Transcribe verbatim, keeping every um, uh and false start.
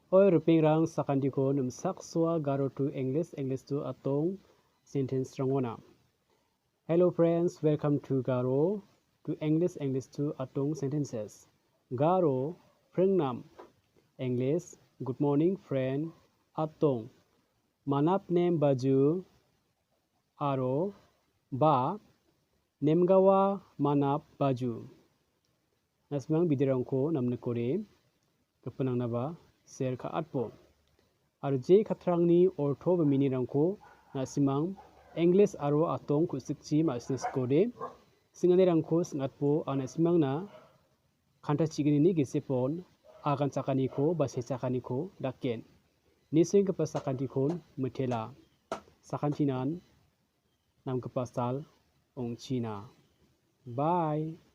Oi, ripengrang, sakantiko nimsak soa Garo to English, English to Atong sentence rangona. Hello friends, welcome to Garo to English, English to Atong sentences. Garo, pringnam. English, good morning friend. Atong, manap nem baju. Aro, ba, nemgawa manap baju. Na·simang biterangko namnikode gipin nangnaba share ka·atbo. Aro je katrangni orto ba meaning-rangko na·simang English aro Atong ku·sikchi ma·sina sikode, singanirangko sing·atbo, aro na·simangna kanta chignini gisepon agan chakaniko ba se chakaniko daken. Nisenggipa sakantikon mitela. Sakantinan namgipa sal ong·china. Bye.